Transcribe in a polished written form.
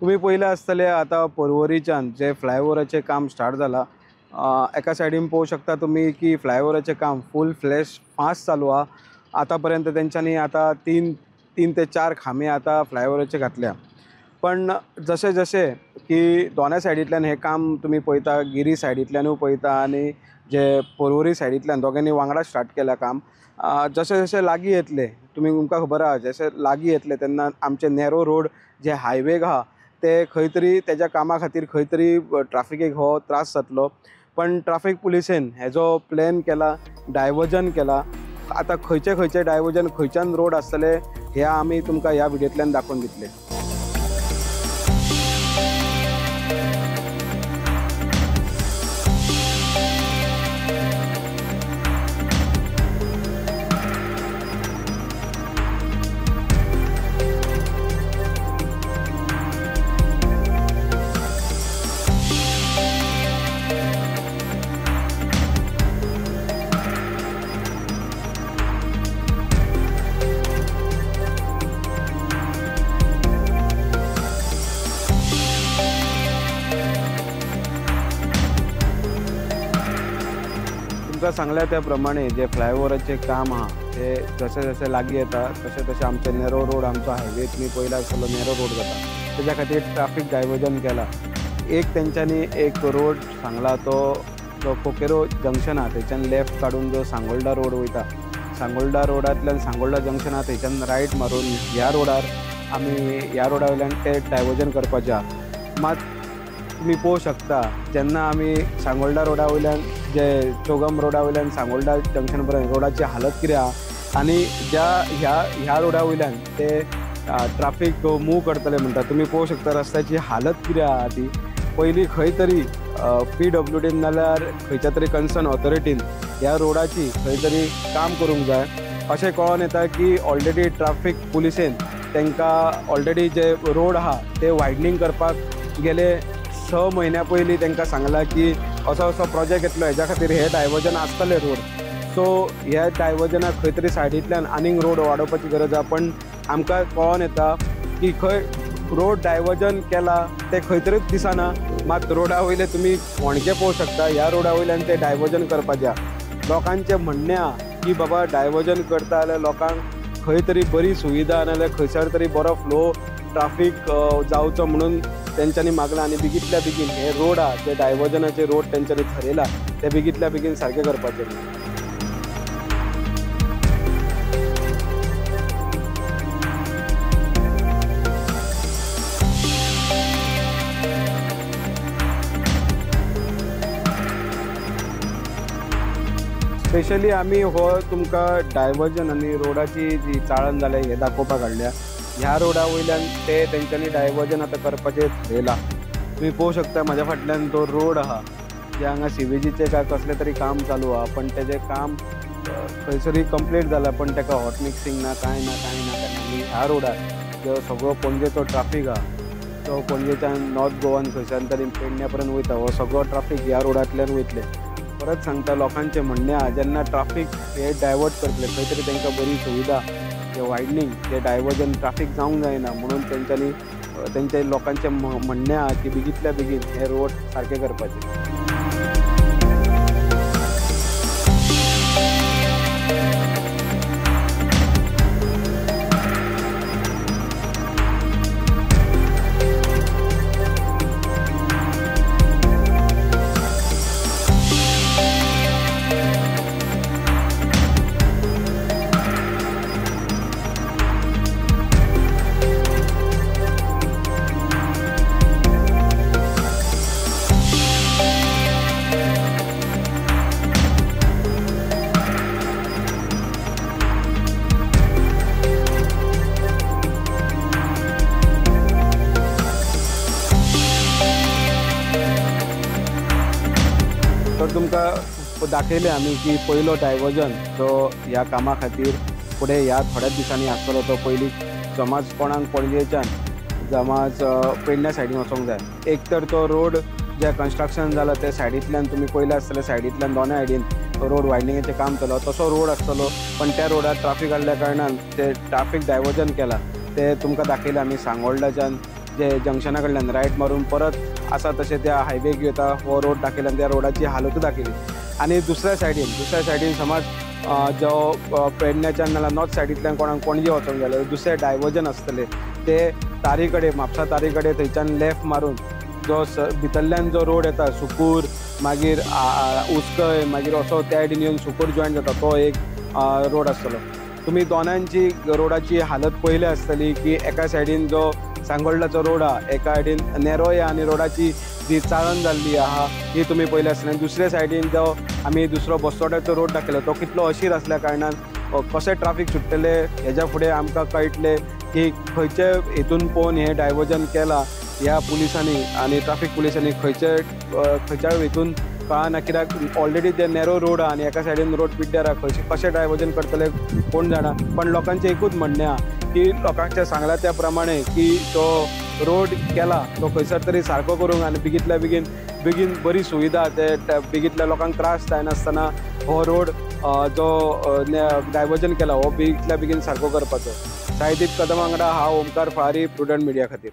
तुमी पळयलें आसतलें आतां पर्वरीच्यान जे फ्लायओवराचें काम स्टार्ट जालां. एका सायडीन पळोवंक शकता तुमी की फ्लायओवराचें काम फूल फ्लॅश फास्ट चालू आहा. आतां पर्यंत तेंच्यांनी आतां तीन ते चार खांबे आतां फ्लायओवराचे घातल्या. पण जशें जशें की दोनाय सायडींतल्यान हें काम तुमी पळयता, गिरी सायडींतल्यानूय पळयता आनी जे पर्वरी सायडींतल्यान दोगांनी वांगडा स्टार्ट केलां काम. जशें जशें लागीं येतलें, तुमी तुमकां खबर आहा, जशें लागीं येतलें तेन्ना आमचे नॅरो रोड जे हायवेक आहा ते खंय तरी तेज्या कामा खातीर खंय तरी ट्राफिकेक हो त्रास जातलो. पण ट्राफीक पुलिसेन हेजो प्लॅन केला, डायवर्जन केला. आतां खंयचे खंयचे डायवर्जन खंयच्यान रोड आसतले हे आमी तुमकां ह्या व्हिडियोंतल्यान दाखोवन दितले. तुमकां सांगल्या त्या प्रमाणे जे फ्लायओवराचें काम आहा ते जशें जशें लागीं येता तशें तशें आमचे नॅरो रोड, आमचो हायवे तुमी पळयला आसतलो नॅरो रोड जाता, तेज्या खातीर ट्राफीक डायवर्जन केला. एक तेंच्यांनी एक रोड सांगला तो जो कोकेरो जंक्शन आहा थंयच्यान लेफ्ट काडून जो सांगोल्डा रोड वयता, सांगोल्डा रोडांतल्यान सांगोल्डा जंक्शन आहा थंयच्यान रायट मारून ह्या रोडार आमी ह्या रोडा वयल्यान ते डायवर्जन करपाचें आहा. मात तुमी पळोवंक शकता जेन्ना आमी सांगोल्डा रोडा वयल्यान जे चोगम रोडा वयल्यान सांगोल्डा जंक्शन पर्यंत रोडाची हालत कितें आहा आनी ज्या ह्या ह्या रोडा वयल्यान ते ट्राफीक मूव करतले म्हणटा, तुमी पळोवंक शकता रस्त्याची हालत कितें आहा ती. पयलीं खंय तरी पीडब्ल्यूडीन नाल्यार खंयच्या तरी कन्सर्न ऑथॉरिटीन ह्या रोडाची खंय तरी काम करूंक जाय. अशें कळोन येता की ऑलरेडी ट्राफीक पुलिसेन तांकां ऑलरेडी जे रोड आहा ते वायडनींग करपाक गेले 6 म्हयन्या पयलीं तांकां सांगलां की असो असो प्रोजेक्ट येतलो, हेज्या खातीर हे डायवर्जन आसतले रोड. सो ह्या डायवर्जनाक खंय तरी सायडींतल्यान आनीक रोड वाडोवपाची गरज आहा. पण आमकां कळोन येता की खंय रोड डायवर्जन केला ते खंय तरीच दिसना, मात रोडा वयले तुमी होणके पळोवंक शकता ह्या रोडा वयल्यान ते डायवर्जन करपाचें आहा. लोकांचें म्हणणें आहा की बाबा डायवर्जन करता जाल्यार लोकांक खंय तरी बरी सुविधा नाल्यार खंयसर तरी बरो फ्लो ट्राफीक जावचो म्हणून तेंच्यांनी मागलां आनी बेगींतल्या बेगीन हे रोड आहा जे डायवर्जनाचे रोड तेंच्यांनी थरयला ते बेगींतल्या बेगीन सारके करपाचे. स्पेशली आमी हो तुमकां डायवर्जन आनी रोडाची जी चाळण जाल्या हे दाखोवपाक हाडल्या. ह्या रोडा वयल्यान ते तेंच्यांनी डायवर्जन आतां करपाचें थरयलां. तुमी पळोवंक शकता म्हाज्या फाटल्यान तो रोड आहा जे हांगा सिवेजीचें काय कसलें तरी काम चालू आहा, पण तेजें काम खंयसरूय कंप्लीट जालां पण ताका हॉट मिक्सिंग ना कांय ना कांय ना कांय. आनी ह्या रोडार जो सगळो पणजेचो ट्राफीक आहा तो पणजेच्यान नॉर्थ गोवान खंयच्यान तरी पेडण्या पर्यंत वयता, हो सगळो ट्राफीक ह्या रोडांतल्यान वयतले. परत सांगता लोकांचें म्हणणें आहा जेन्ना ट्राफीक हे डायवर्ट करतले खंय तरी तांकां बरी सुविधा जे वायडनींग जे डायवर्जन ट्राफीक जावंक जायना म्हणून तेंच्यांनी तेंच्या लोकांचें म्हणणें आहा की बेगींतल्या बेगीन हे रोड सारके करपाचे. तर तुमकां दाखयलें आमी की पयलो डायवर्जन जो ह्या कामा खातीर फुडें ह्या थोड्याच दिसांनी आसतलो तो पयलीं समज कोणाक पणजेच्यान समज पेडण्या सायडीन वचोंक जाय, एक तर तो रोड जे कन्स्ट्रक्शन जालां ते सायडींतल्यान तुमी पयलें आसतलें सायडींतल्यान दोनाय सायडीन रोड वायडनिंगाचें काम चलता तसो रोड आसतलो, पण त्या रोडार ट्राफीक आहल्या कारणान ते ट्राफीक डायवर्जन केलां ते तुमकां दाखयलें आमी. सांगोल्डाच्यान जे जंक्शना कडल्यान रायट मारून परत आसा तशें त्या हायवेक येता हो रोड दाखयला आनी त्या रोडाची हालतूय दाखयली. आनी दुसऱ्या सायडीन समज जो पेडण्याच्यान नाल्यार नॉर्थ सायडींतल्यान कोणाक पणजे वचोंक जाल्यार दुसरें डायवर्जन आसतलें ते तारी कडेन म्हापसा तारी कडेन थंयच्यान लेफ्ट मारून जो भितरल्यान जो रोड येता सुकूर मागीर उसकय मागीर असो त्या सायडीन येवन सुकूर जॉयन जाता तो एक रोड आसतलो. तुमी दोनांची रोडाची हालत पळयली आसतली की एका सायडीन जो सांगोल्डाचो रोड आहा एका सायडीन नेरोय आनी रोडाची जी चाळण जाल्ली आहा ती तुमी पळयली आसतली. आनी दुसऱ्या सायडीन जो आमी दुसरो बसतोड्याचो रोड दाखयलो तो कितलो अशीर आसल्या कारणान कशें ट्राफीक सुट्टलें हेज्या फुडें आमकां कळटलें की खंयचे हितून पळोवन हें डायवर्जन केलां ह्या पुलिसांनी आनी ट्राफीक पुलिसांनी खंयच्या हितून कळना कित्याक ऑलरेडी ते नॅरो रोड आहा आनी एका सायडीन रोड पिड्ड्यार आहा, खंयचे कशें डायवर्जन करतले कोण जाणा. पण लोकांचें एकूच म्हणणें आहा की लोकांचें सांगलां त्या प्रमाणे की तो रोड केला तो खंयसर तरी सारको करूंक आनी बेगींतल्या बेगीन बेगीन बरी सुविधा ते बेगींतल्या लोकांक त्रास जायनासतना हो रोड जो डायवर्जन केला हो बेगींतल्या बेगीन सारको करपाचो. साईदीप कदम वांगडा हांव ओमकार फळारी, प्रुडंट मिडिया खातीर.